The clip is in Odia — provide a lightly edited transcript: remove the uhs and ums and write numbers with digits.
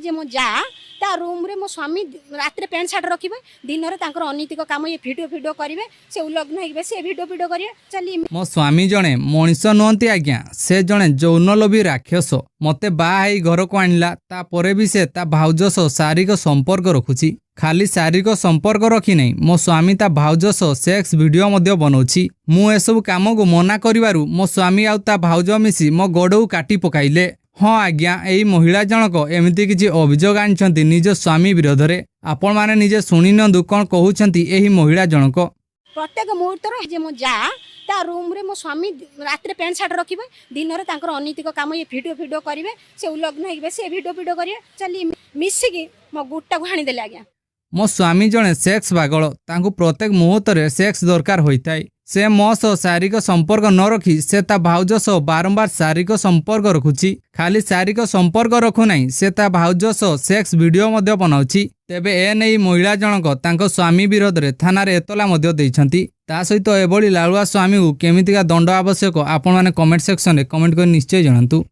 ଯେ ମୋ ଯା ତା ରୁମ୍ରେ ମୋ ସ୍ୱାମୀ ରାତିରେ ପ୍ୟାଣ୍ଟ ସାର୍ଟ ରଖିବେ, ଦିନରେ ତାଙ୍କର ଅନୈତିକ କାମ, ଇଏ ଭିଡ଼ିଓ ଫିଡ଼ିଓ କରିବେ, ସେ ଉଲଗ୍ନ ହେଇବେ, ସେ ଭିଡ଼ିଓ ଫିଡ଼ିଓ କରିବେ ଚାଲି। ମୋ ସ୍ୱାମୀ ଜଣେ ମଣିଷ ନୁହନ୍ତି ଆଜ୍ଞା, ସେ ଜଣେ ଯୌନଲୋଭୀ ରାକ୍ଷସ। ମୋତେ ବାହା ହେଇ ଘରକୁ ଆଣିଲା, ତାପରେ ବି ସେ ତା ଭାଉଜ ସହ ଶାରୀରିକ ସମ୍ପର୍କ ରଖୁଛି। ଖାଲି ଶାରୀରିକ ସମ୍ପର୍କ ରଖିନାହିଁ, ମୋ ସ୍ୱାମୀ ତା ଭାଉଜ ସହ ସେକ୍ସ ଭିଡ଼ିଓ ମଧ୍ୟ ବନାଉଛି। ମୁଁ ଏସବୁ କାମକୁ ମନା କରିବାରୁ ମୋ ସ୍ୱାମୀ ଆଉ ତା ଭାଉଜ ମିଶି ମୋ ଗୋଡ଼କୁ କାଟି ପକାଇଲେ। ହଁ ଆଜ୍ଞା, ଏଇ ମହିଳା ଜଣକ ଏମିତି କିଛି ଅଭିଯୋଗ ଆଣିଛନ୍ତି ନିଜ ସ୍ୱାମୀ ବିରୋଧରେ। ଆପଣମାନେ ନିଜେ ଶୁଣି ନିଅନ୍ତୁ କ'ଣ କହୁଛନ୍ତି ଏହି ମହିଳା ଜଣକ। ପ୍ରତ୍ୟେକ ମୁହୂର୍ତ୍ତରେ ଯେ ମୋ ଯା ତା ରୁମ୍ରେ ମୋ ସ୍ୱାମୀ ରାତିରେ ପ୍ୟାଣ୍ଟ ସାର୍ଟ ରଖିବେ, ଦିନରେ ତାଙ୍କର ଅନୈତିକ କାମ, ଇଏ ଭିଡ଼ିଓ ଫିଡ଼ିଓ କରିବେ, ସେ ଉଲଗ୍ନ ହେଇବେ, ସେ ଭିଡ଼ିଓ ଫିଡ଼ିଓ କରିବେ ଚାଲି, ମିଶିକି ମୋ ଗୋଡ଼ଟାକୁ ହାଣିଦେଲେ ଆଜ୍ଞା। ମୋ ସ୍ୱାମୀ ଜଣେ ସେକ୍ସ ପାଗଳ। ତାଙ୍କୁ ପ୍ରତ୍ୟେକ ମୁହୂର୍ତ୍ତରେ ସେକ୍ସ ଦରକାର ହୋଇଥାଏ। ସେ ମୋ ସହ ଶାରୀରିକ ସମ୍ପର୍କ ନ ରଖି ସେ ତା ଭାଉଜ ସହ ବାରମ୍ବାର ଶାରୀରିକ ସମ୍ପର୍କ ରଖୁଛି। ଖାଲି ଶାରୀରିକ ସମ୍ପର୍କ ରଖୁନାହିଁ, ସେ ତା ଭାଉଜ ସହ ସେକ୍ସ ଭିଡ଼ିଓ ମଧ୍ୟ ବନାଉଛି। ତେବେ ଏ ନେଇ ମହିଳା ଜଣକ ତାଙ୍କ ସ୍ୱାମୀ ବିରୋଧରେ ଥାନାରେ ଏତଲା ମଧ୍ୟ ଦେଇଛନ୍ତି। ତା ସହିତ ଏଭଳି ଲାଳୁଆ ସ୍ୱାମୀକୁ କେମିତିକା ଦଣ୍ଡ ଆବଶ୍ୟକ, ଆପଣମାନେ କମେଣ୍ଟ ସେକ୍ସନରେ କମେଣ୍ଟ କରି ନିଶ୍ଚୟ ଜଣାନ୍ତୁ।